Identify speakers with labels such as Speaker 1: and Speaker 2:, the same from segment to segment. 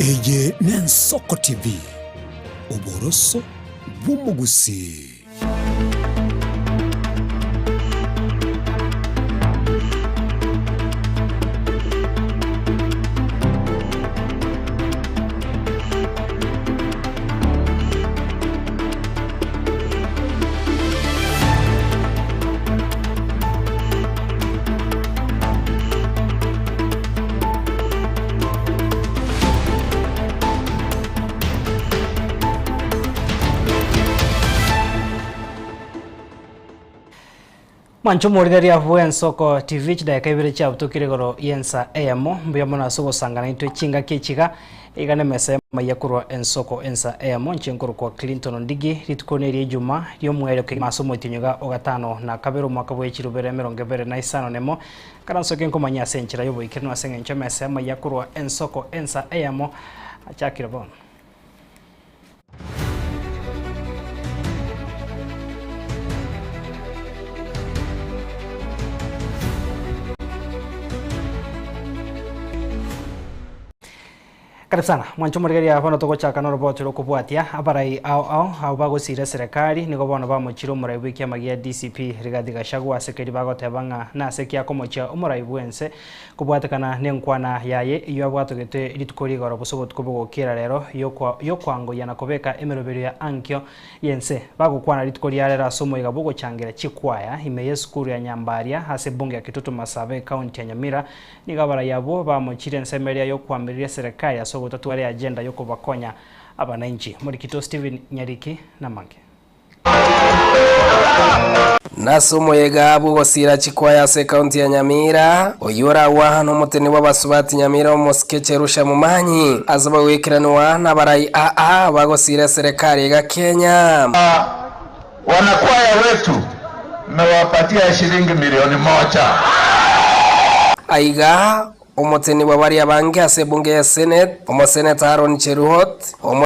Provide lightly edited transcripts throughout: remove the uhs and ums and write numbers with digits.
Speaker 1: Eye n'Ensoko TV, oboroso bw'omogusii.
Speaker 2: Mwanche omorigereria bw'Ensoko TV chidakika ibere chiabutokire igoro y'ensa eyemo. Mbuya mono ase ogosanga naintwe chingaki echi iga. Iga nemesa y'amaiya korwa Ensoko ensa eyemo. Inche nkorokwa Clinton Ondigi. Rituko neria Ijuma ri'omoerio kegima ase omotienyi iga o gatano na kabere omwaka bwe chirubere emerongo ebere na isano nemo. Nkaransoke nkomanyia ase enchera y'oboikeranu ase eng'encho emesa y'amaiya korwa Ensoko ensa eyemo. Achakire bono. Karibu sana mwanche omorigereria bono togochaka noroboti rokobwatia abarai ao ao abwo bagosiira eserekari nigo bono bamochire omorai bw'ekiama gia DCP Rigathi Gachagua ase keria bagoteba ng'a nase ki akomochia omorai bwense Kobwatekana nenkwana yaye eyio abwatogetwe rituko rigoro gose obotuko bogokiera rero y'okwangoyia na kobeka emeroberio ya ankio y'ense. Bagokwana rituko ria rero ase omoyega bw'ogochangera chikwaya ime y'esukuru ya Nyambaria ase ebunge ya Kitutu Masaaba ecounty ya Nyamira, nigo abarai abwo bamochire ensemo eria y'okwamireria eserekari ase ogotatwara eagenda y'okobakonya abanainchi. Morikito Stephen Nyariki namange.
Speaker 3: Nase omoyega bw'ogosiira chikwaya ase ekaunti ya Nyamira, oyio oragwa nomoteni bw'abasubati Nyamira omosike Cherusha Momanyi, ase bagoikeranigwa nabarai aa bagosiira eserekari iga Kenya.
Speaker 4: Wanakwaya wetu mmewapatia shilingi milioni moja.
Speaker 3: Aiga omoteni bwa baria abange ase ebunge ya Senate, omoseneta Aaron Cheruhot, omo.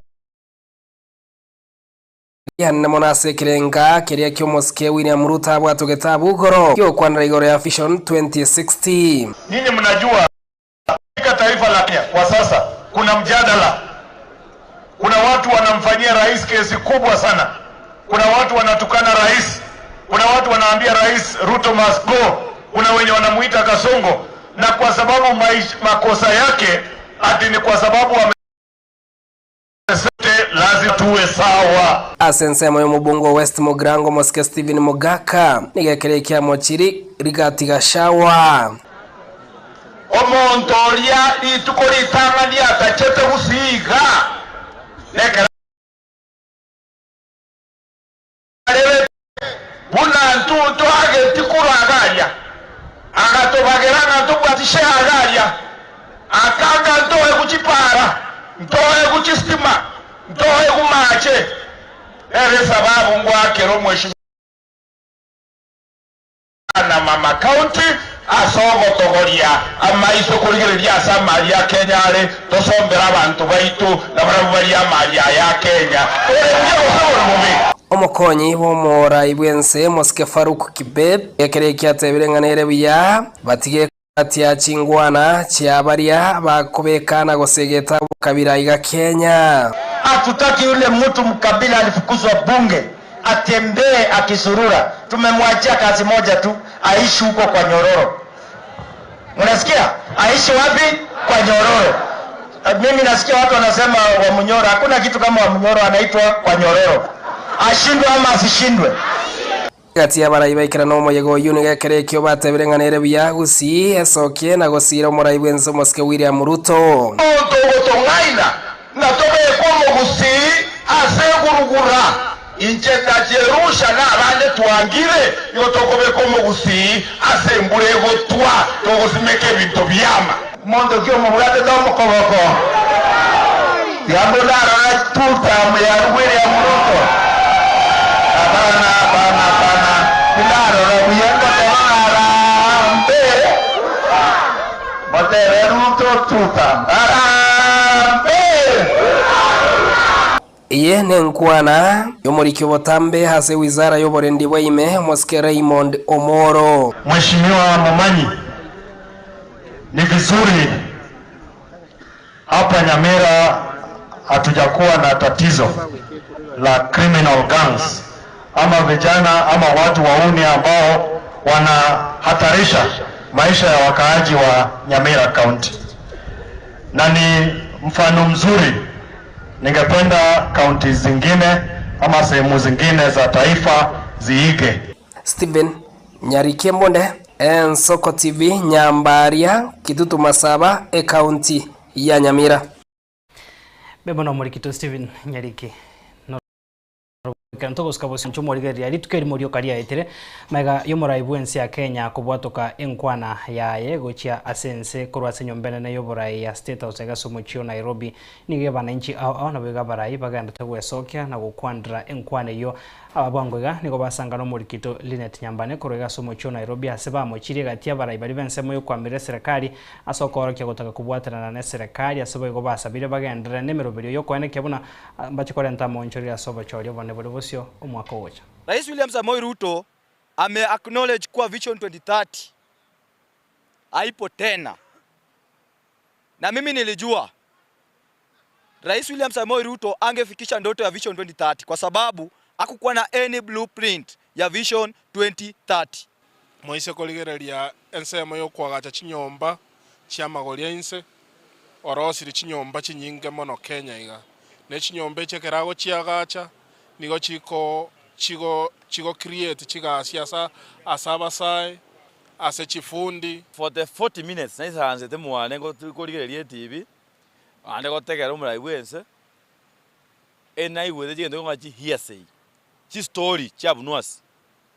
Speaker 3: Rianene mono ase ekerenga keria ki'omosike William Ruto abwatogete abwo igoro gi'okwanera igoro ya Vision 2060.
Speaker 4: Nyinyi mnajua katika taifa la Kenya kwa sasa kuna mjadala, kuna watu wanamfanyia rais kesi kubwa sana, kuna watu wanatukana rais, kuna watu wanaambia rais Ruto must go, kuna wenye wanamuita Kasongo, na kwa sababu maish, makosa yake ati ni kwa sababu wame Lazima tuwe sawa.
Speaker 3: Ase ensemo y'omobunge o West Mugirango omosike Stephen Mogaka, nigo ekero ekiamo chiri Rigathi Gachagua.
Speaker 4: Omonto oria rituko ritang'ani atachete gusii iga, nekero arebete buna ntunto ageti korwa agaria, agatobagera ng'a ntobwati share agaria, akanga ntoegwe chipara, ntoegwe chistima, ntoegwe mache. Nere esababu ngwakera omweshimiwa na mama county ase ogotogoria amaiso korigereria ase amari a Kenya are, tosombere abanto baito na barabwo barie amari aya a Kenya. Ore buya gose ore bobe?
Speaker 3: Omokonyi bw'omorai bw'ense Mosike Farouk Kibet ekero ekio atebire ng'a nere buya batige kobatia chingwana chia baria bakobeka na gosegeta obokabira iga Kenya.
Speaker 4: Hatutaki yule mtu mkabila alifukuzwa bunge atembee akisurura, tumemwachia kazi moja tu, aishi huko kwa nyororo. Mnasikia? Aishi wapi? Kwa nyororo. Mimi nasikia watu wanasema Wamunyoro, hakuna kitu kama Wamunyoro, anaitwa kwa nyororo. Ashindwe ama asishindwe.
Speaker 3: Gati y'abarai baikera nomoyega oyio nigo ekero ekio batebire ng'a nere buya gusii esokie na gosiira omorai bw'ense omosike William Ruto.
Speaker 4: Omonto ogotong'aina ng'a tobekwe omogusii ase egurugura, inche na Jerusha na abande twangire, igo tokobeka omogusii ase embura egotwa, togosimeka ebinto bi'ama. Monto ki omobwatete omokoboko? Tiga ndarora two-term ya William Ruto. Hapana, hapana, hapana. Tindarora buya ngoteba ng'a harambee. Motebe Ruto two-term. Harambee!
Speaker 3: Eye nenkwana y'omoriki obotambe ase ewizara y'oborendi bwa ime, omosike Raymond Omoro.
Speaker 4: Mheshimiwa Momanyi, ni vizuri. Hapa Nyamira hatujakuwa na tatizo la criminal gangs ama vijana ama watu wauni ambao wanahatarisha maisha ya wakaaji wa Nyamira County, na ni mfano mzuri. Ningependa kaunti zingine ama sehemu zingine za taifa ziige.
Speaker 3: Stephen Nyarikie Mbonde, Ensoko TV, Nyambaria, Kitutu Masaba, Ekaunti ya Nyamira.
Speaker 2: Mbuya mono omorikito Stephen Nyariki. Ekero togosuka bosio inche omorigereria rituko erimo rioka riaetire, magega y'omorai bw'ense ya Kenya kobwatoka enkwana yaye gochia ase ense korwa ase enyomba enene y'oborai ya State House aiga ase omochie o Nairobi, nigo abananchi ao ao naboigo abarai bagenderete gwesokia na gokwandera enkwana eyio. Aba bwango iga nigo basangana omorikito Linet Nyambane korwa iga ase omochie o Nairobi ase bamochirie egati y'abarai baria b'ensemo y'okoamerera eserekari ase okoorokia gotaka kobwatanana neserekari ase boigo basabire bagenderere nemeroberio y'okoenekia buna Mbache korenta amoonchoreri ase obochori obonene bore bosio omwaka ogocha.
Speaker 5: Rais William Samoei Ruto ame acknowledge kuwa Vision 2030 haipo tena, na mimi nilijua Rais William Samoei Ruto angefikisha ndoto ya Vision 2030 kwa sababu hakukuwa na any blueprint ya Vision 2030.
Speaker 6: Moise korigereria ensemo y'okoagacha chinyomba chi'amagori a inse, orosirie chinyomba chinyinge mono Kenya iga. Ne chinyomba echi ekero agochiagacha, nigo chiko chigo chigo create chigasi asa ase abasae, ase chifundi.
Speaker 7: For the 40 minutes naisaransete mwane korigereria etibi, naende gotegera omorai bwense, enaigwete chigento ng'a chi hearsay, chistori chiabunwa ase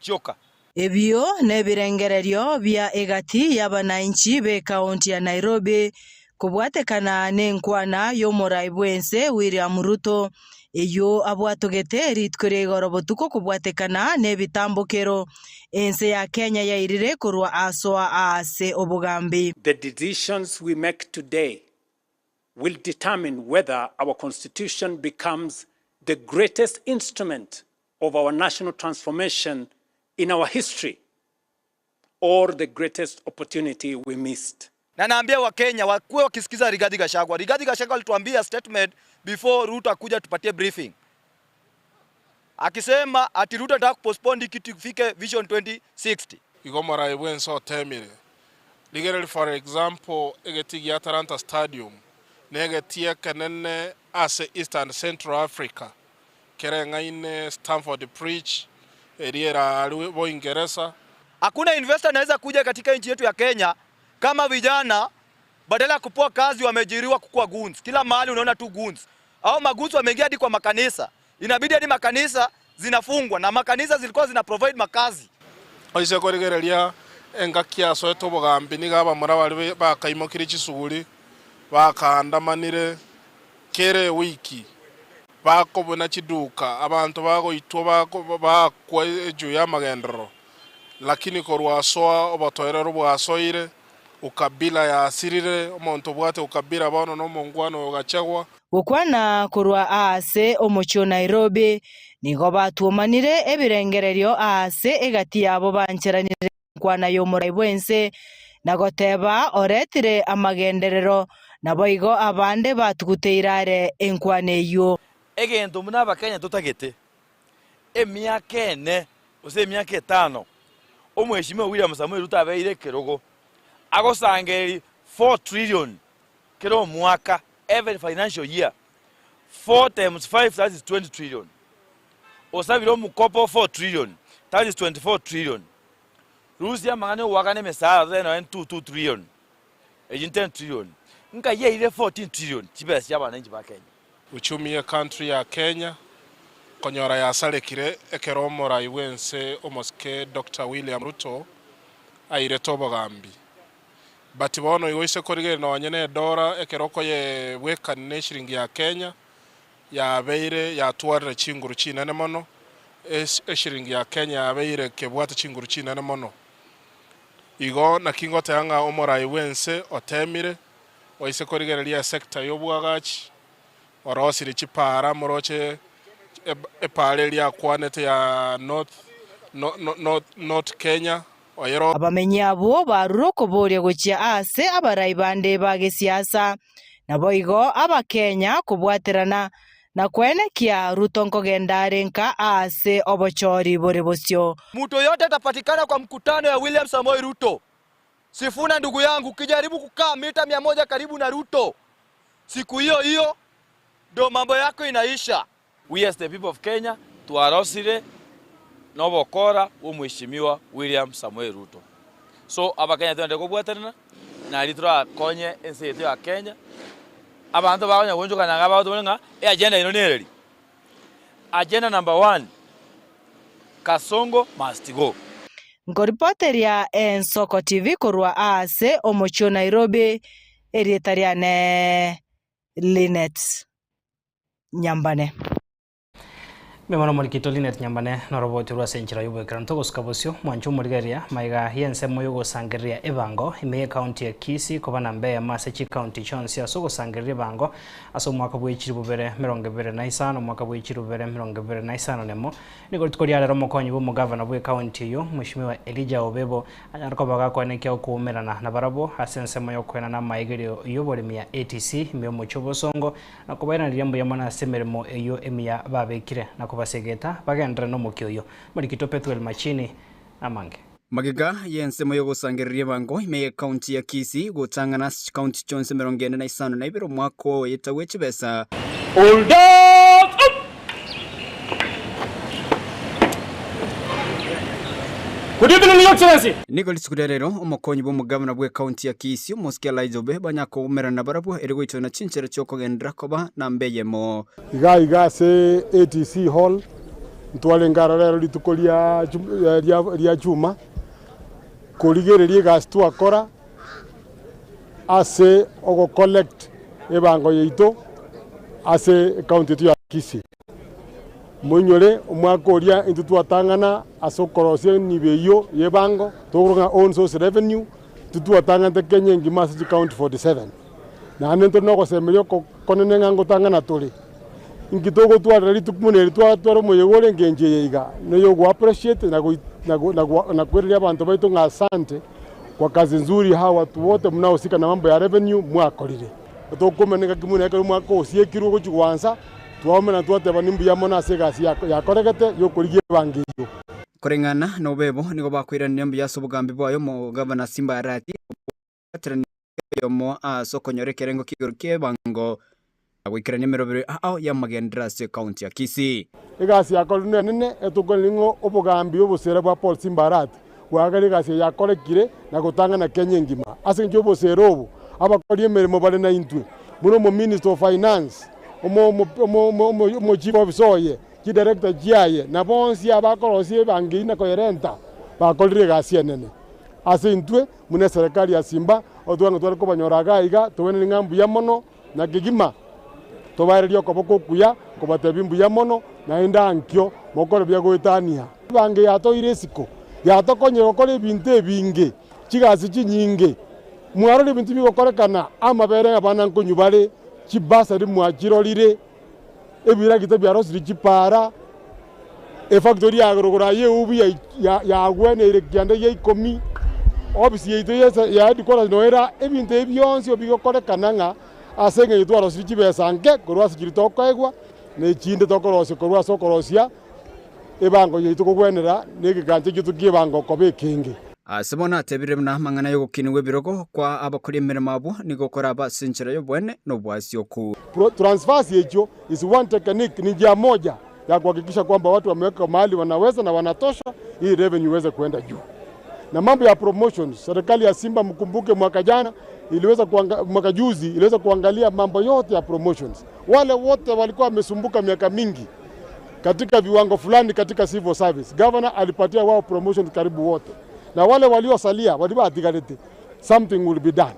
Speaker 7: chioka.
Speaker 8: Ebio nebirengererio bia egati y'abanainchi b'ekaunti ya Nairobi kobwatekana nenkwana y'omorai bw'ense William Ruto, eyio abwatogete rituko ria igoro botuko kobwatekana nebitambokero ense ya Kenya yairire korwa asoa aase obogambi.
Speaker 9: The decisions we make today will determine whether our constitution becomes the greatest instrument of our national transformation in our history or the greatest opportunity we missed.
Speaker 5: Na naambia Wakenya wakuwe wakisikiza Rigathi Gachagua. Rigathi Gachagua alituambia statement before Ruto akuja tupatie briefing. Akisema ati Ruto anataka kupostpone kitu ifike Vision 2060.
Speaker 6: Igo omorai bw'ense otemire. Rigereria for example egetii gia Talanta Stadium negetii ekenene ase East and Central Africa kereng'aine Stamford Bridge eria ere aria Boingeresa.
Speaker 5: Hakuna investor anaweza kuja katika nchi yetu ya Kenya kama vijana badala ya kupewa kazi wameajiriwa kukua goons. Kila mahali unaona tu goons. Au magoons wameingia hadi kwa makanisa. Inabidi hadi makanisa zinafungwa na makanisa zilikuwa zina provide makazi.
Speaker 6: Oise korigereria engaki asoete obogambi nigo abamura baria bakaimokirie chisuguri bakaandamanire kera ewiki, bakobuna chiduka, abanto bagoitwa baakwa ejuu y'amagenderero. Lakini korwa asoa obotoereru bwasoire, ukabila yasirire, omonto obwate ukabila bono nomongwana oyo ogachegwa.
Speaker 8: Gokwana korwa aase omochie o Nairobi, nigo batuomanire ebirengererio aase egati yabo bancheranire enkwana y'omorai bw'ense, na goteba oretire amagenderero, naboigo abande batuguteire are enkwana eyio.
Speaker 7: Egento buna Abakenya totagete, emiaka ene gose emiaka etano, Omweshimiwa William Samoei Ruto abeire ekerogo, agosangereria 4 trillion kera omwaka, every financial year, 4 times 5 that is 20 trillion. Osabire omokopo 4 trillion, that is 24 trillion. Rusia amang'ana ogoakana emesara totebe nonya 2 2 trillion, eyio 10 trillion, nkai yairire 14 trillion chibesa chia abananchi ba Kenya.
Speaker 6: Uchumi ye country ya Kenya konyora yasarekire ekero omorai bwense omosike Doctor William Ruto airete obogambi. But bono igo ise korigereria nonye ne edora ekero okoyebwekania ne eshiringi ya Kenya yabeire yatwarire chinguru chinene mono, eshiringi ya Kenya yabeire kebwate chinguru chinene mono. Igo naki ngoteba ng'a omorai bwense otemire, oise korigereria esector y'obwagachi, orosirie chipaara moroche epaara eria akwanete ya North, North Kenya, oyero.
Speaker 8: Abamenyi abwo barure okoboria gochia aase abarai bande ba gesiasa. Naboigo Abakenya kobwaterana na koenekia Ruto nkogenda are nka aase obochori bore bosio.
Speaker 5: Mtu yoyote atapatikana kwa mkutano ya William Samoei Ruto. Sifuna ndugu yangu, ukijaribu kukaa mita 100 karibu na Ruto, siku hiyo hiyo ndo mambo yako inaisha.
Speaker 7: We as the people of Kenya twarosire nobokora bw'omweshimiwa William Samoei Ruto. So abakenya togende kobwatanana nari torakonye ense yaito ya Kenya, abanto bakonya goonchokana iga bagoteba ng'a eagenda eno nereri. Agenda number one, Kasongo must go.
Speaker 8: Nkoripoteria Ensoko TV korwa aase omochie o Nairobi, erieta riane Linet Nyambane.
Speaker 2: Mbuya mono omorikito Linet Nyambane noroboti rwa ase enchera y'oboikeranu togosuka bosio mwanche omorigereria maiga y'ensemo y'ogosangereria ebango ime y'ecounty ya Kisii koba namba eyemo ase chicounty chionsi ase ogosangereria ebango ase omwaka bwe 2025 omwaka bwe 2026 Nigo rituko ria rero omokonyi bw'omogavana bw'ecounty eyio Mweshimiwa Elijah Obebo anyare koba gakoenekia okoumerana nabarabwo ase ensemo y'okoenana amaegerio y'oboremi ya ATC ime y'omochie obosongo na kobairaneria mbuya mono ase emeremo eyio emiya babekire na kobasegeta bagenderere nomokia oyio. Morikito Pethuel Machini namange.
Speaker 10: Magega y'ensemo y'ogosangereria ebango ime y'ecounty ya Kisii gotang'ana ase chicounty chionsi 45 omwaka oetagwe chibesa.
Speaker 11: Hold up! Good evening, Your Excellency.
Speaker 10: Nigo rituko ria rero omokonyi bw'omogavana bw'ecounty ya Kisii omosike Elijah Obe banyakoumerana nabarabwo ere goichorana chinchera chi'okogenderera koba namba eyemo.
Speaker 12: Iga iga ase ATC Hall ntwarenge aroro ero rituko ria ria chuma, korigereria egasi twakora ase ogo collect ebango yaito ase ecounty yaito ya Kisii. Moinyore omwaka oria intwe twatang'ana ase okorosia enibo eyio ya ebango, tokoroka ng'a own source revenue, intwe twatang'anete Kenya engima ase chicounty 47. Naende ntore nogosemeria okonene ng'a ngotang'ana tore. Inki togotwarera rituko buna eri twatwara omoyega ore engencho eye iga, noyo ogo appreciate na goi na go na go na kwereria abanto baito ng'a asante kwa kazi nzuri hawa watu wote mnaohusika na mambo ya revenue mwakorire. Tokomenya engaki buna ekero omwaka osiekirwe ogochia goansa, twaumera twateba nimbuya mono ase egasi yakoregete yokorigia ebango eyio.
Speaker 10: Koreng'ana nobebo nigo bakoiraneria mbuya ase obogambi bwaye omogavana Simba Arati, obwaterani oyomo ase okonyora ekerengo kia igoro ki'ebango na goikerania emerobero ao y'amagenderero ase ekaunti ya Kisii.
Speaker 12: Egasi yakorire nenene etokoreire ng'a obogambi obosera bwa Paul Simba Arati bwagera egasi eye yakorekire na gotang'ana Kenya engima. Ase engencho y'obosera obo, abakori emeremo bare naintwe, buna omominister of finance, omo chief officer oye, chidirector chiaye, na bonsi abakorosia ebango eyio na koyerenta, bakorire egasi enene. Ase intwe, buna eserekari ya Simba, otware ng'a tware kobanyora iga iga, tobwenereti ng'a mbuya mono, na kegima tobaererie okoboko okuya, kobatebia mbuya mono, naende ankio mokore buya goetania. Ebango yatoeire isiko, yatokonyire gokora ebinto ebinge, chigasi chinyinge. Mwarora ebinto bigokorekana, amabere abana nkonywa bare, chibasari mwachirorire, ebiragita biarosirie chipaara, efactory ya rogoro aye eubi yagweneire kianda gia ikomi, ofisi yaito ya headquarters noyo ere aa, ebinto ebi bionsi bigokorekana ng'a ase eng'encho twarosirie chibesa nke korwa ase chiria tokoegwa, na echinde tokorosia korwa ase okorosia ebango yaito kogwenera na egegancha giaito ki'ebango koba ekenge.
Speaker 10: Ase bono atebire buna amang'ana y'ogokinigwa ebirogo kwa abakori emeremo abwo nigo koraba ase enchera y'obwene na obwasioku.
Speaker 12: Transfers echio is one technique, ni njia moja ya kuhakikisha kwamba watu wamewekwa mahali wanaweza na wanatosha ili revenue iweze kuenda juu. Na mambo ya promotions, serikali ya Simba mkumbuke mwaka jana iliweza kuanga, mwaka juzi iliweza kuangalia mambo yote ya promotions. Wale wote walikuwa wamesumbuka miaka mingi katika viwango fulani katika civil service, governor alipatia wao promotions karibu wote, na wale waliosalia walibatigarete, something will be done.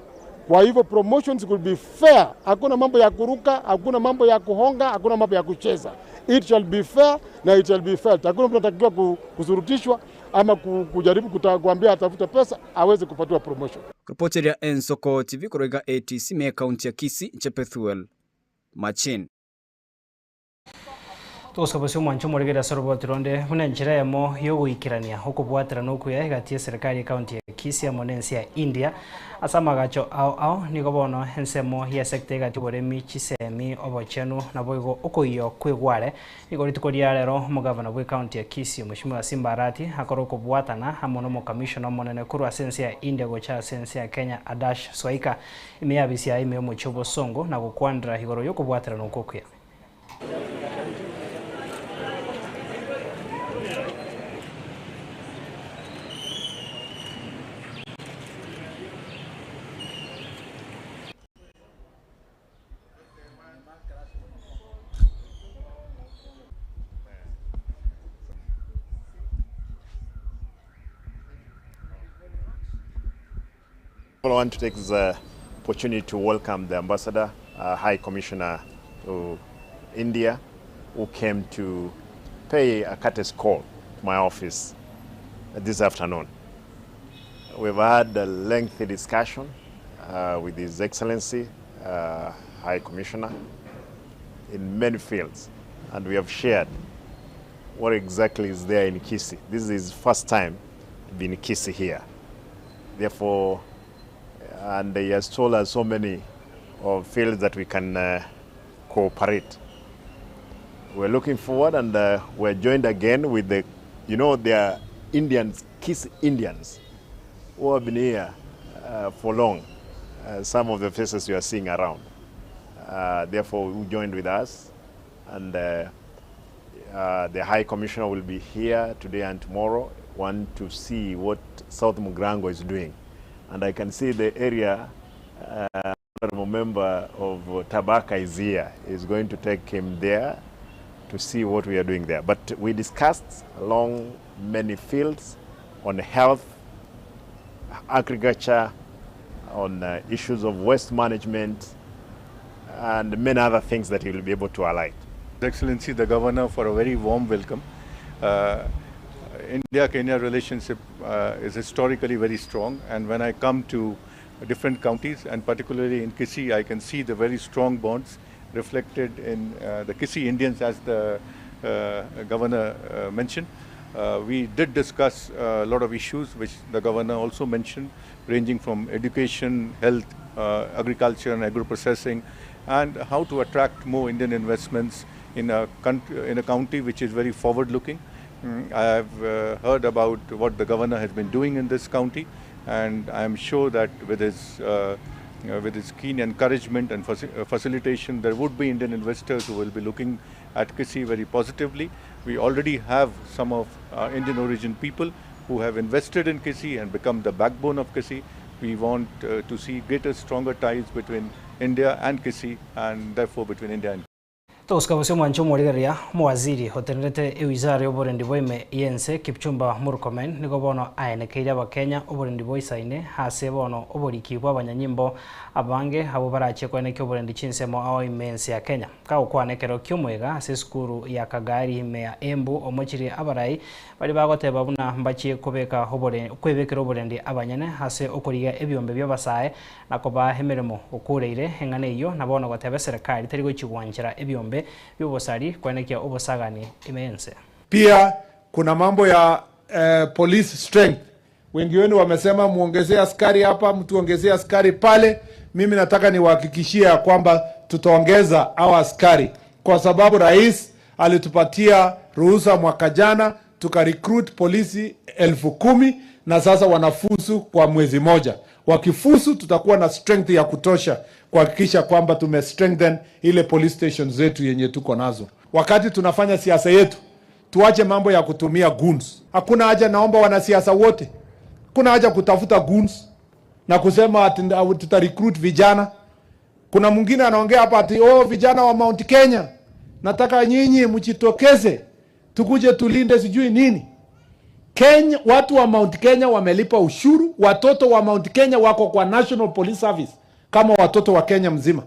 Speaker 12: Kwa hivyo promotions will be fair. Hakuna mambo ya kuruka, hakuna mambo ya kuhonga, hakuna mambo ya kucheza. It shall be fair na it shall be felt. Hakuna mtu anatakiwa kusurutishwa ama kujaribu kuambia atafute pesa aweze kupatiwa promotion.
Speaker 10: Ripoti eria Ensoko TV korwa iga ATC me ekaunti ya Kisii, inche Pethuel Machin.
Speaker 2: Togosaba ase omwancho omoregeri ase oroboti ronde buna enchera eyemo y'ogoikerania okobwaterana okuya egati y'eserekari y'ecounty ya Kisii amo nense ya India ase amagacho ao ao nigo bono ensemo y'esector egati y'oboremi, chisemi, obochenu naboigo okoiywa kw'egware Nigo rituko ria rero omogavana bw'ecounty ya Kisii Mweshimiwa Simba Arati akore okobwatana amo n'omokamishona omonene korwa ase ense ya India gocha ase ense ya Kenya Adarsh Swaika ime y'abisi yaye ime y'omochie obosongo na gokwanera igoro y'okobwaterana okwo okuya.
Speaker 13: I want to take this uh, opportunity to welcome the ambassador, uh, High Commissioner to India, who came to pay a courtesy call to my office this afternoon. We've had a lengthy discussion uh, with His Excellency, uh, High Commissioner, in many fields, and we have shared what exactly is there in Kisii. This is his first time being in Kisii here. Therefore, and he has told us so many of fields that we can uh, cooperate. We're looking forward and uh, we're joined again with the, you know, there are Indians, Kisii Indians, who have been here uh, for long. Uh, some of the faces you are seeing around. Uh, therefore, who joined with us and uh, uh, the High Commissioner will be here today and tomorrow. Want to see what South Mugirango is doing. And I can see the area, uh, honorable member of Tabaka is here. Is going to take him there to see what we are doing there. But we discussed along many fields on health, agriculture, on uh, issues of waste management, and many other things that he will be able to highlight.
Speaker 14: His Excellency the Governor for a very warm welcome. Uh, India-Kenya relationship uh, is historically very strong and when I come to different counties and particularly in Kisii, I can see the very strong bonds reflected in uh, the Kisii Indians as the uh, governor uh, mentioned. Uh, we did discuss a lot of issues which the governor also mentioned, ranging from education, health, uh, agriculture and agro-processing, and how to attract more Indian investments in a, country, in a county which is very forward-looking. Mm, I have uh, heard about what the governor has been doing in this county, and I am sure that with his, uh, with his keen encouragement and faci facilitation, there would be Indian investors who will be looking at Kisii very positively. We already have some of our Indian origin people who have invested in Kisii and become the backbone of Kisii. We want uh, to see greater, stronger ties between India and Kisii and therefore between India and
Speaker 2: Togosika bosio omwancho omorigereria omowaziri otenerete ewizara y'oborendi bwa ime y'ense Kipchumba Murkomen nigo bono aenekeire abakenya oborendi bwa isaine ase bono oboriki bwa abanyanyimbo abange abo barachie koenekia oborendi chinsemo ao ime ense ya Kenya. Kagokwana ekero kia omoyega ase esukuru ya Kagari ime ya Embu omochirie abarai baria bagoteba buna mbachie kobeka obore kwebekera oborendi abanyene ase okorigia ebiombe bia abasae na kobaa emeremo okureire eng'ana eyio na bono goteba eserekari teri gochigwanchera ebiombe bia obosari koenekia obosagani ime y'ense.
Speaker 15: Pia kuna mambo ya eh, police strength. Wengi wenu wamesema muongezee askari hapa, mtuongezee askari pale. Mimi nataka niwahakikishie ya kwamba tutaongeza hao askari kwa sababu rais alitupatia ruhusa mwaka jana tukarecruit polisi 10,000 na sasa wanafusu kwa mwezi moja. Wakifusu tutakuwa na strength ya kutosha kuhakikisha kwamba tume strengthen ile police station zetu yenye tuko nazo. Wakati tunafanya siasa yetu, tuache mambo ya kutumia goons. Hakuna haja, naomba wanasiasa wote, kuna haja kutafuta goons na kusema ati tuta recruit vijana. Kuna mwingine anaongea hapa ati oh, vijana wa Mount Kenya, nataka nyinyi mjitokeze tukuje tulinde sijui nini. Kenya, watu wa Mount Kenya wamelipa ushuru, watoto wa Mount Kenya wako kwa National Police Service kama watoto wa Kenya mzima.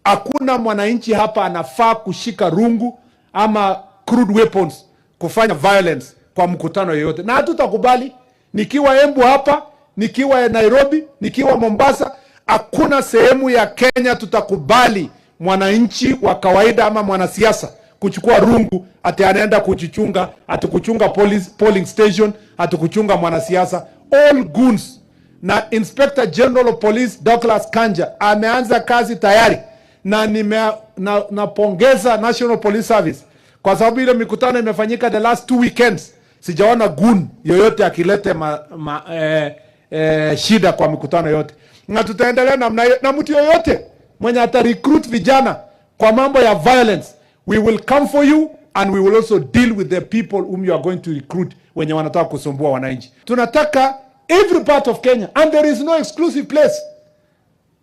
Speaker 15: Hakuna mwananchi hapa anafaa kushika rungu ama crude weapons kufanya violence kwa mkutano yoyote, na hatutakubali. Nikiwa Embu hapa, nikiwa Nairobi, nikiwa Mombasa, hakuna sehemu ya Kenya tutakubali mwananchi wa kawaida ama mwanasiasa kuchukua rungu ati anaenda kujichunga, ati kuchunga police, polling station, ati kuchunga mwanasiasa. All goons. Na Inspector General of Police Douglas Kanja ameanza kazi tayari, na nime na, napongeza National Police Service kwa sababu ile mikutano imefanyika the last two weekends, sijaona goon yoyote akilete ma, ma, eh, eh, shida kwa mikutano yote, na tutaendelea namna hiyo, na mtu yoyote mwenye ata recruit vijana kwa mambo ya violence, we will come for you and we will also deal with the people whom you are going to recruit wenye wanataka kusumbua wananchi. Tunataka every part of Kenya and there is no exclusive place.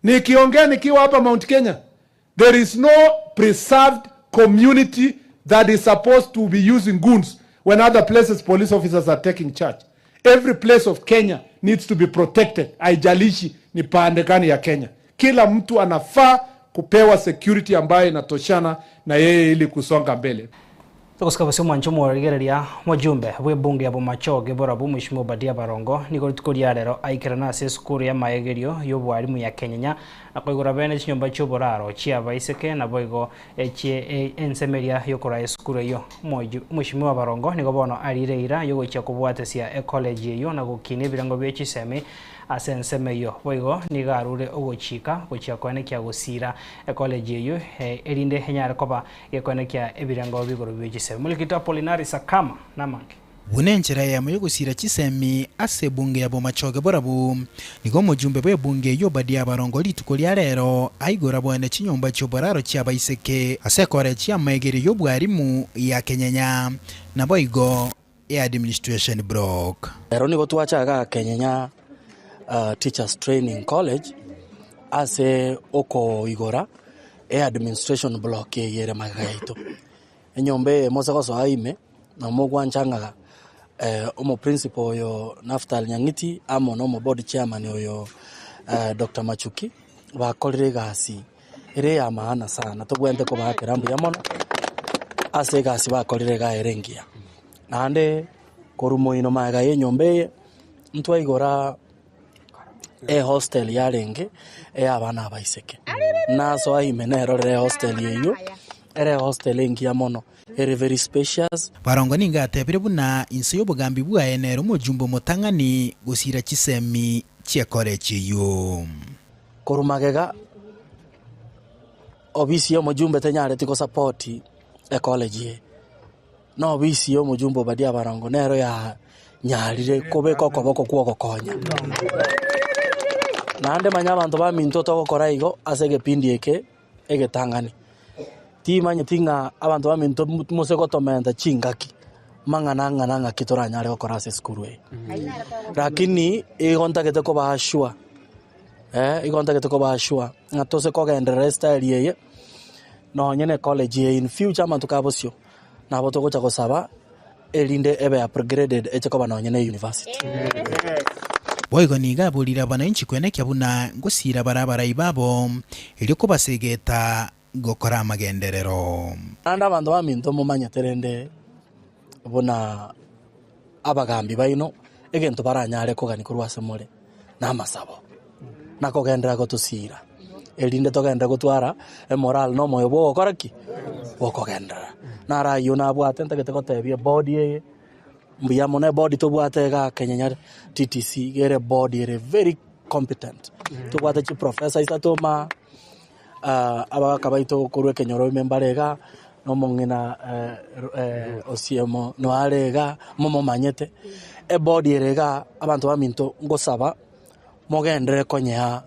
Speaker 15: Nikiongea nikiwa hapa Mount Kenya, there is no preserved community that is supposed to be using goons when other places police officers are taking charge. Every place of Kenya needs to be protected. Haijalishi ni pande gani ya Kenya. Kila mtu anafaa kupewa security ambayo inatoshana na yeye ili kusonga mbele.
Speaker 2: Togosika bosio omwancho omorigereria omojumbe bwa ebunge ya Bomachoge Borabu Mheshimiwa Obadia Barongo nigo rituko ria rero aikerana ase esukuru y'amaegerio y'obwarimu ya Kenyenya na koigora bene chinyomba chi'oboraro chi'abaiseke naboigo echie ensemo eria y'okoraa esukuru eyio. Omweshimiwa Barongo nigo bono arire eira y'ogochia kobwatesia ecollege eyio na gokina ebirengo bie chisemi ase ensemo eyio. Boigo nigo arure ogochika gochia koenekia gosira ecollege eyio erinde enyare koba gekoenekia ebirengo b'igoro bie chisemi. Molikito Apolinari Sakama namange.
Speaker 16: Buna enchera eyemo y'ogosira chisemi ase ebunge ya Bomachoge Borabu, nigo omojumbe bw'ebunge eyio Obadia Barongo rituko ria rero aigora boene chinyomba chi'oboraro chi'abaiseke ase ekorechi y'amaegerio y'obwarimu ya Kenyenya, naboigo eAdministration Block.
Speaker 17: Ero nigo twacha igaa Kenyenya Teachers Training College ase okoigora eAdministration Block eye ere magega yaito. Enyomba eye mose gosoa ime, na mogwancha ng'a omoprinciple oyo Naphtal Nyang'iti amo na omoboard chairman oyo Doctor Machuki bakorire egasi ere eya maana sana tobwenerete kobaakera mbuya mono ase egasi bakorire iga ere engiya. Naende korwa moino magega ya enyomba eye, ntwaigora ehostel yarenge ey'abana abaiseke. Nasoa ime nerorere ehostel eyio, ere ehostel engiya mono, ere very spacious.
Speaker 16: Barongo nigo atebire buna inse y'obogambi bwaye nere omojumbe omotang'ani gosira chisemi chi'ekorechi eyio.
Speaker 17: Korwa magega, obisi y'omojumbe tenyareti gosapoti ecollege eye. Na obisi y'omojumbe Obadia Barongo nero yanyarire kobeka okoboko kw'ogokonya. Naende manya abanto baminto togokora igo ase egepindi eke egetang'ani. Timanyeti ng'a abanto baminto mose gotomenta chingaki mang'ana ang'ana ng'aki toranyare gokora ase esukuru eye. Lakini igo ntagete kobaa sure, igo ntagete kobaa sure ng'a tose kogenderera estyle eye nonye ne college eye in future amatuko abosio. Nabo togocha gosaba, erinde ebe upgraded eche koba nonye ne university.
Speaker 16: Boigo nigo aborire abananchi kwenekia buna ngosiira bare abarai babo, erio kobasegeta gokora amagenderero.
Speaker 17: Naende abanto baminto momanyete rende buna abagambi baino egento baranyare kogania korwa ase more namasabo, na kogenderera gotosiira, erinde togenderere gotwara emorale na omoyo bw'ogokora ki? Bw'okogenderera. Naro ayio nabwate ntagete gotebia ebodi eye, mbuya mono ebodi tobwate igaa Kenyenya TTC, iga ere ebodi ere very competent. Tobwate chiprofessor isato maa. Abagaka baito korwa ekenyoro ime mbare iga, na omong'ina Osiemo noare iga, momomanyete. Ebodi ere iga, abanto baminto ngosaba mogenderere konyea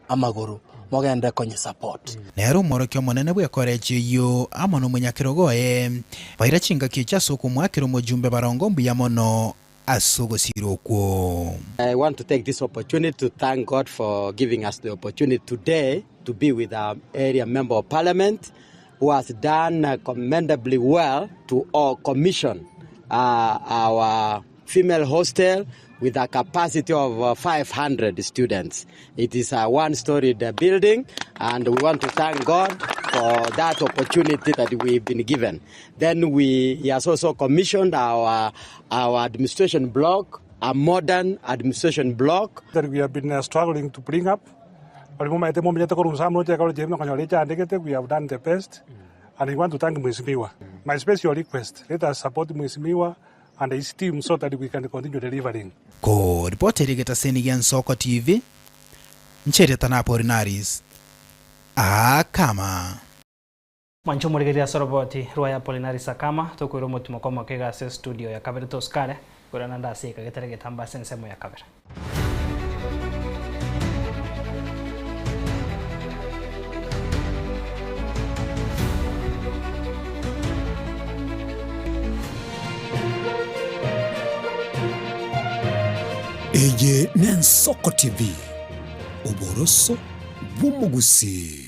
Speaker 17: amagoro, mogenderere konyesupport.
Speaker 16: Nere omworokia omonene bw'ekorechi eyio amo nomonyakerogo oye, baira chingaki echi ase okomoakera omojumbe barongo mbuya mono ase ogosira okwo.
Speaker 18: I want to take this opportunity to thank God for giving us the opportunity today to be with our area member of parliament who has done commendably well to all commission uh, our female hostel with a capacity of uh, 500 students. It is a one-storied building and we want to thank God for that opportunity that we've been given. Then we, he has also commissioned our, our administration block, a modern administration block.
Speaker 19: That we have been uh, struggling to bring up. Bari mumaete mumenyete korwa nsa moche ekero chiaino okonyora echandegete, we have done the best. And we want to thank Mheshimiwa. My special request, let us support Mheshimiwa and his team so that we can continue delivering.
Speaker 16: Koripotera egetaseni gia Nsoko TV, nchereta na Apolinaris Akama.
Speaker 2: Mwanche omorigereria ase oroboti rwaye Apolinaris Akama, tokoira omotimo kw'amako iga ase estudio ya kabere tosikare, korende naende ase eka getari getambe ase ensemo ya kabere.
Speaker 1: Eye n'Ensoko TV, oboroso bw'omogusii.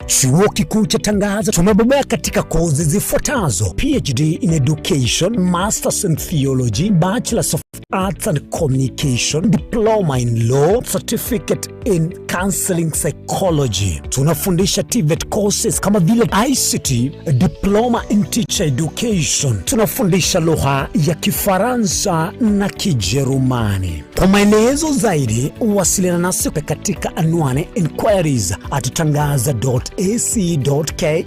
Speaker 1: Chuo Kikuu cha Tangaza tumebobea katika kozi zifuatazo: PhD in Education, Masters in Theology, Bachelors of Arts and Communication, Diploma in Law, Certificate in Counseling Psychology. Tunafundisha TVET courses kama vile ICT, Diploma in Teacher Education. Tunafundisha lugha ya Kifaransa na Kijerumani. Kwa maelezo zaidi wasiliana nasi katika anwani inquiries at tangaza.ac.ke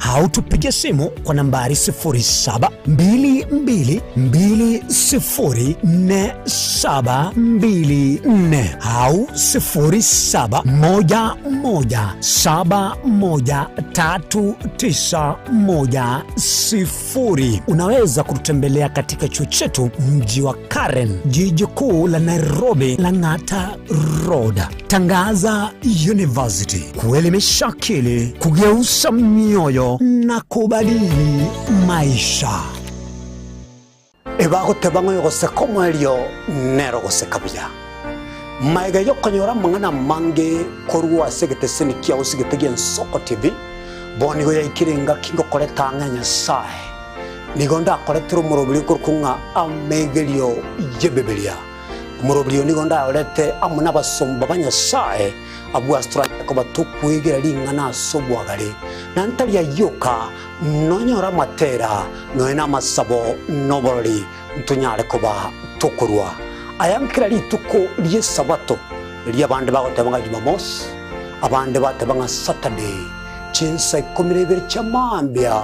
Speaker 1: au tupige simu kwa nambari 0722204724 au 0711713910. Unaweza kututembelea katika chuo chetu mji wa Karen, jiji kuu la Nairobi, Lang'ata Road. Tangaza University, kuelimisha akili, kugeuza mioyo na kubadili maisha. Ebagoteba ng'a oyogoseka omoerio nere ogoseka buya. Magega y'okonyora amang'ana amange korwa ase egeteseni kiao ase egete gi'Ensoko TV, bono nigo yaikire engaki ngokoreta ang'e Nyasae. Nigo ndakoretere omoroberio okorokwa ng'a amegerio y'Ebibilia. Omoroberio nigo ndayorete amo nabasomba ba Nyasae, abwo ase toranyare koba tokwegera ring'ana ase obwagare, na ntari ayio oka, nonyore amatera, nonya namasabo, na oborori, ntonyare koba tokorua aya nkera rituko ri'Esabato, erio abande bagoteba ng'a Jumamosi, abande bateba ng'a Saturday, chinsa ikomi na ibere chia mambia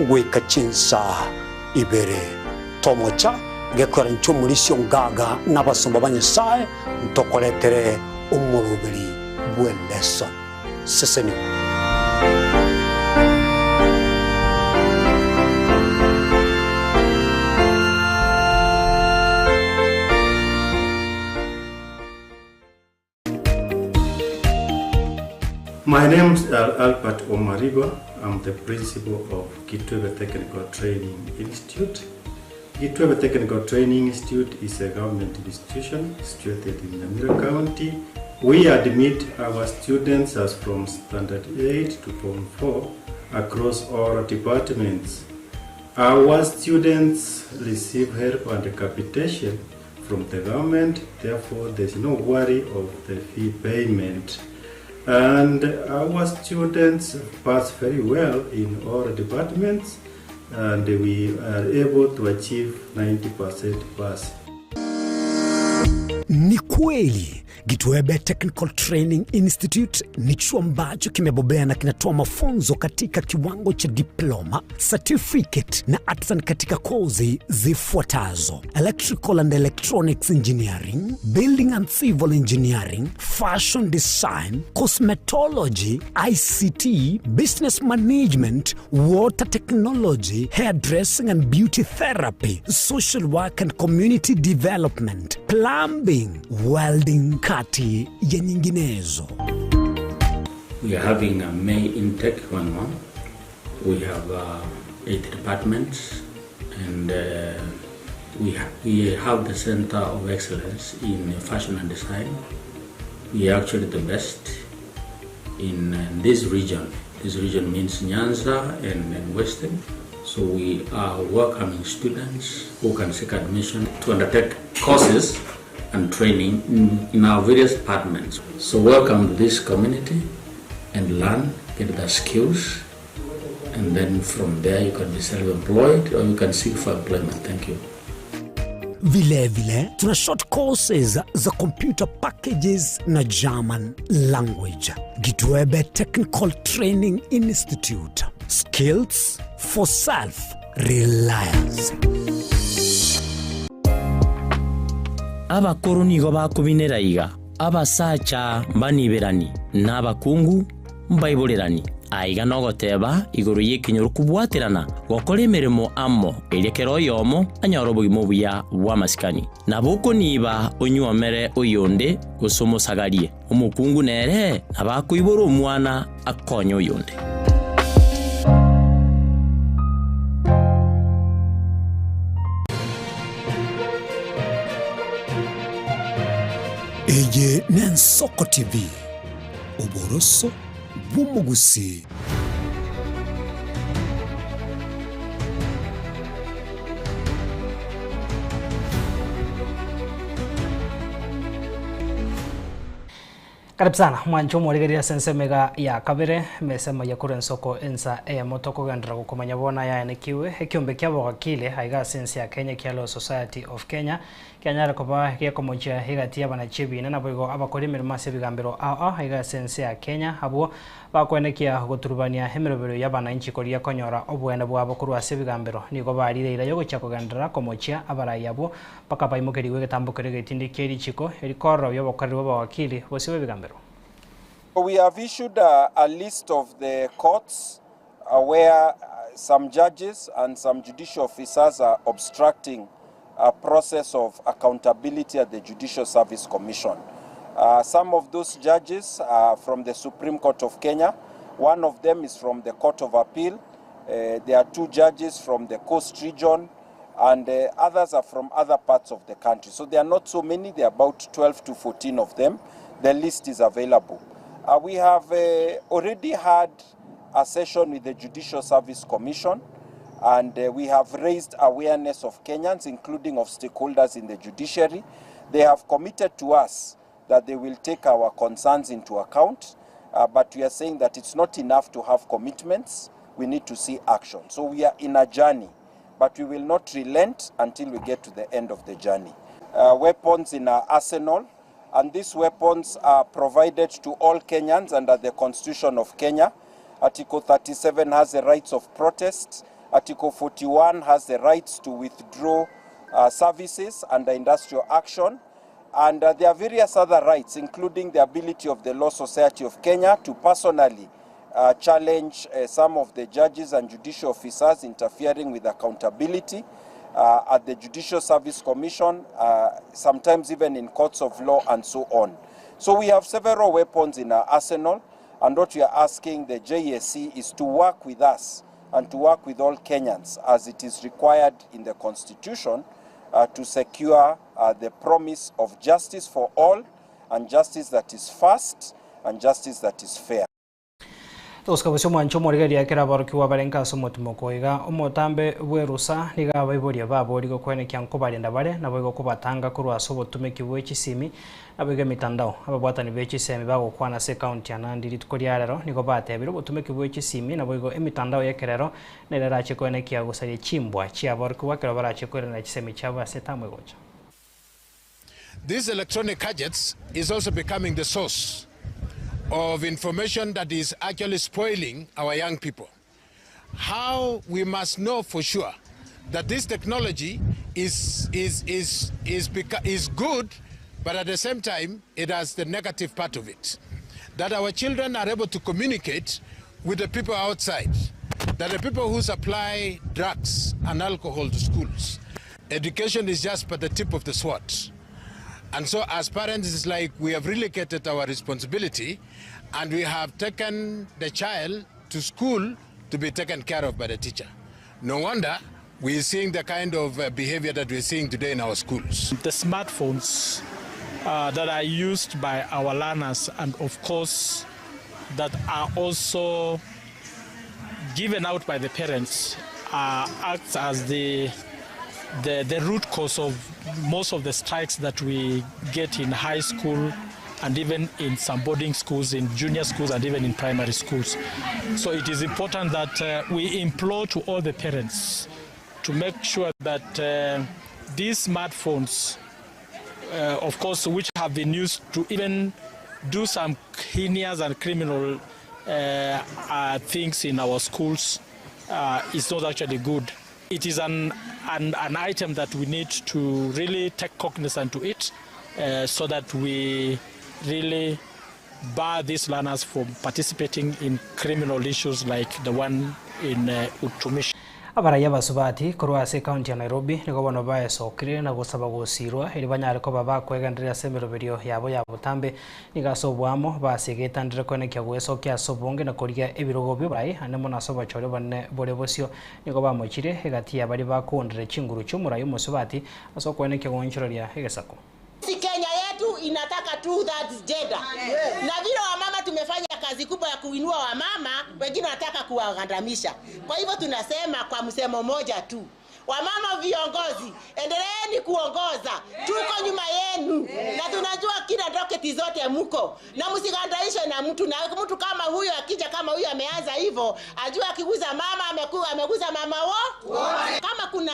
Speaker 1: goika chinsa ibere. Tomocha gekwera inche omorisia ongaga na abasomba ba Nyasae ntokoretere omoroberi bw'eleso. Sesenigwa.
Speaker 20: My name is Albert Omariba. I'm the principal of Kitwebe Technical Training Institute. Kitwebe Technical Training Institute is a government institution situated in Nyamira County. We admit our students as from Standard 8 to Form 4 across all departments. Our students receive help and capitation from the government, therefore there's no worry of the fee payment. And our students pass very well in all departments and we are able to achieve 90% pass.
Speaker 1: Ni kweli Gitwebe Technical Training Institute ni chuo ambacho kimebobea na kinatoa mafunzo katika kiwango cha diploma, certificate na artisan katika kozi zifuatazo: Electrical and Electronics Engineering, Building and Civil Engineering, Fashion Design, Cosmetology, ICT, Business Management, Water Technology, Hairdressing and Beauty Therapy, Social Work and Community Development, Plumbing, Welding kati ya nyinginezo.
Speaker 21: We are having a May intake going on. We have uh, eight departments and uh, we, ha we have the Center of Excellence in Fashion and Design. We are actually the best in uh, this region. This region means Nyanza and, and Western. So we are welcoming students who can seek admission to undertake courses and training in, in our various departments. So welcome to this community and learn, get the skills, and then from there you can be self-employed or you can seek for employment. Thank you.
Speaker 1: Vilevile tuna short courses za computer packages na German language. Gitwebe Technical Training Institute. Skills for self reliance.
Speaker 4: Abakoro nigo bakobinera iga, Abasacha mbaniberani, na abakungu mbaiborerani. Aiga nogoteba igoro y'ekenyoro kobwaterana gokora emeremo amo, erio kera oyomo anyore obogima obuya bw'amasikani. Nabo okoniba onyuomere oyonde gose omosagarie. Omokungu nere nabo akoibora omwana akonye oyonde.
Speaker 1: Eye n'Ensoko TV, oboroso bw'omogusii.
Speaker 2: Karibu sana mwanche omorigereria ase ensemo iga ya kabere emesemo ya korwa ensoko ensa eyemo tokogenderera gokomanya bono ayaenekiwe ekiombe kia bogakile aiga ase ense ya Kenya kia Law Society of Kenya Kianyare koba gekomochia egati y'abanachi ebiina, naboigo abakori emeremo ase ebigambero ao ao aiga ase ense ya Kenya, abwo bakoenekia goturubania emeroberio y'abanainchi koria konyora oboene bwabo korwa ase ebigambero, nigo barire eira y'ogochia kogenderera komochia abarai abwo mpaka baimokerigwe egetambo keria egetindi kie richiko eri kororobia obokoreri bw'abawakili bosio bw'ebigambero.
Speaker 22: We have issued a, a list of the courts uh, where some judges and some judicial officers are obstructing a process of accountability at the Judicial Service Commission. Uh, some of those judges are from the Supreme Court of Kenya. One of them is from the Court of Appeal. Uh, there are two judges from the Coast region, and uh, others are from other parts of the country. So there are not so many, there are about 12 to 14 of them. The list is available. Uh, we have uh, already had a session with the Judicial Service Commission, and uh, we have raised awareness of Kenyans, including of stakeholders in the judiciary. They have committed to us that they will take our concerns into account, uh, but we are saying that it's not enough to have commitments. We need to see action. So we are in a journey, but we will not relent until we get to the end of the journey. Uh, weapons in our arsenal, and these weapons are provided to all Kenyans under the Constitution of Kenya. Article 37 has the rights of protest. Article 41 has the rights to withdraw uh, services under industrial action. And uh, there are various other rights, including the ability of the Law Society of Kenya to personally uh, challenge uh, some of the judges and judicial officers interfering with accountability uh, at the Judicial Service Commission, uh, sometimes even in courts of law and so on. So we have several weapons in our arsenal, and what we are asking the JSC is to work with us and to work with all Kenyans as it is required in the Constitution uh, to secure uh, the promise of justice for all and justice that is fast and justice that is fair.
Speaker 2: Togosika bosio omwancho omorigereria ekero aborokigwa barenge ase omotimoko iga omotambe bw'erusa nigo abaiboria baborigwe koenekia nkobarenda bare naboigo kobatanga korwa ase obotumeki bwe chisimi naboigo emitandao. Ababwatani be chisemi bagokwana ase ekaunti ya Nandi rituko ria rero nigo batebire obotumeki bwe chisimi naboigo emitandao y'ekerero nere erache koenekia gosaria chimbwa chiaborokigwa ekero barache koirana chisemi chiabo ase etamu egocha.
Speaker 23: These electronic gadgets is also becoming the source of information that is actually spoiling our young people. How we must know for sure that this technology is, is, is, is, is good, but at the same time, it has the negative part of it. That our children are able to communicate with the people outside, that the people who supply drugs and alcohol to schools. Education is just but the tip of the sword. And so, as parents, it's like we have relocated our responsibility and we have taken the child to school to be taken care of by the teacher. No wonder we're seeing the kind of uh, behavior that we're seeing today in our schools.
Speaker 24: The smartphones uh, that are used by our learners, and of course, that are also given out by the parents, uh, acts as the, the, the root cause of most of the strikes that we get in high school and even in some boarding schools, in junior schools, and even in primary schools. So it is important that uh, we implore to all the parents to make sure that uh, these smartphones, uh, of course, which have been used to even do some heinous and criminal uh, uh, things in our schools, is not actually good. It is an, an, an item that we need to really take cognizance to it so that we really bar these learners from participating in criminal issues like the one in Utumishi.
Speaker 2: Abarai abasubati korwa ase ekaunti ya Nairobi nigo bono baesokire na gosaba gosirwa erio banyare koba bakwegendereria ase emeroberio yabo ya botambe. Nigo ase oboamo basegetandire koenekia goesokia ase obonge na korigia ebirogo bi'oborai ande mono ase obochori obonene bore bosio. Nigo bamochire egati ya baria bakoondereria chinguru chi'omorai omosubati ase okoenekia goonchoreria egesaku.
Speaker 3: Sisi Kenya yetu inataka two thirds gender. Na vile wamama tumefanya kazi kubwa ya kuinua wamama, wengine wanataka kuwagandamisha. Kwa hivyo tunasema kwa msemo moja tu, wamama viongozi, endeleeni kuongoza, tuko nyuma yenu na tunajua kila doketi zote mko na msigandaishwe na mtu, na mtu kama huyo akija kama huyo ameanza hivyo, ajue akiguza mama ameku, ameguza mama wo. Kama kuna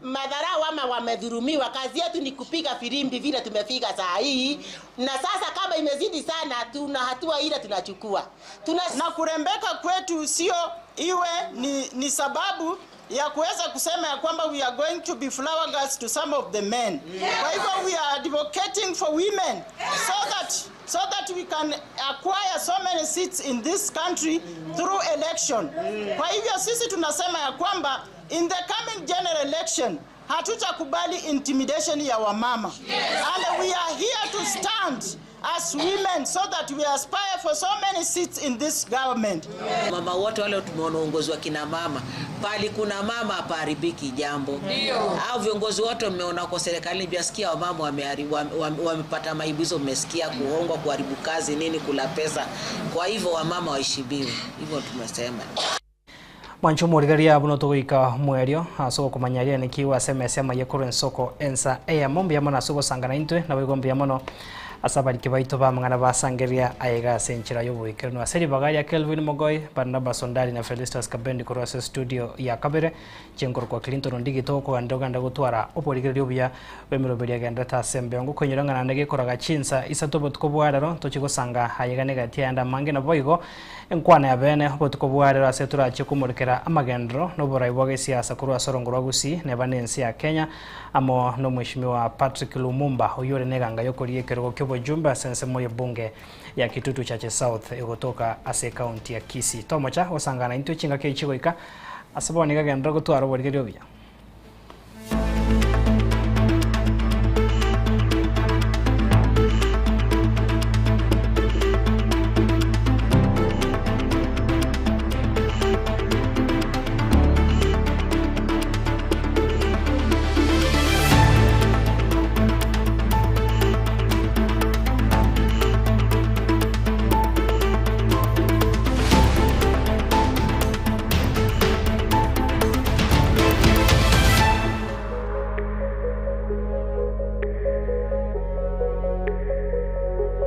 Speaker 3: madharau ama wamedhulumiwa, kazi yetu ni kupiga firimbi vile tumepiga saa hii, na sasa kama imezidi sana, tuna hatua ile tunachukua tuna...
Speaker 5: na kurembeka kwetu sio iwe ni, ni sababu ya kuweza kusema ya kwamba we are going to be flower girls to some of the men. Kwa hivyo we are advocating for women so that so that we can acquire so many seats in this country through election. Kwa hivyo sisi tunasema ya kwamba in the coming general election hatutakubali intimidation ya wamama. And we are here to stand as women so that we aspire for so many seats in this government.
Speaker 6: Mama wote wale tumeona uongozi wa kina mama, pali kuna mama hapaharibiki jambo.
Speaker 3: Ndio.
Speaker 6: Au viongozi wote mmeona kwa serikalini, vyasikia wamama wameharibu, wamepata maibizo, mmesikia kuhongwa, kuharibu kazi nini, kula pesa. Kwa hivyo wamama waheshimiwe, hivyo tumesema.
Speaker 2: Mwancho omorigereria buna togoika mwerio ase ogokomanya riria naki ase emesa emaye korwa ensoko ensa eyemo mbuya mono ase ogosangana intwe naboigo mbuya mono ase abariki baito b'amang'ana basangereria aiga ase enchera y'oboikeranu ase ribaga ria Kelvin Mogoi, Barnabas Ondari na Felistus Kabendi korwa ase studio ya kabere chinkorokwa Clinton Ondigi togokogenda ogende gotwara oborigereria obuya bw'emeroberio egenderete ase embeo ngokoinyora ng'a naende gekoraga chinsa isato obotuko bwa rero tochie gosanga aiga negati ayande amange naboigo Enkwana ya bene, obotuko bwa rero ase torachie komorekera amagenderero na oborai bwa gesiasa korwa ase orongo rwa Gusii neba nense ya Kenya amo nomweshimiwa Patrick Lumumba oyio ore neganga yokorigia ekerogo kiobojumbe ase ensemo yebunge ya Kitutu Chache South egotoka ase ekaunti ya Kisii. Tomocha gosangana intwe chingaki echi goika ase bono iga genderera gotwara oborigereria obuya.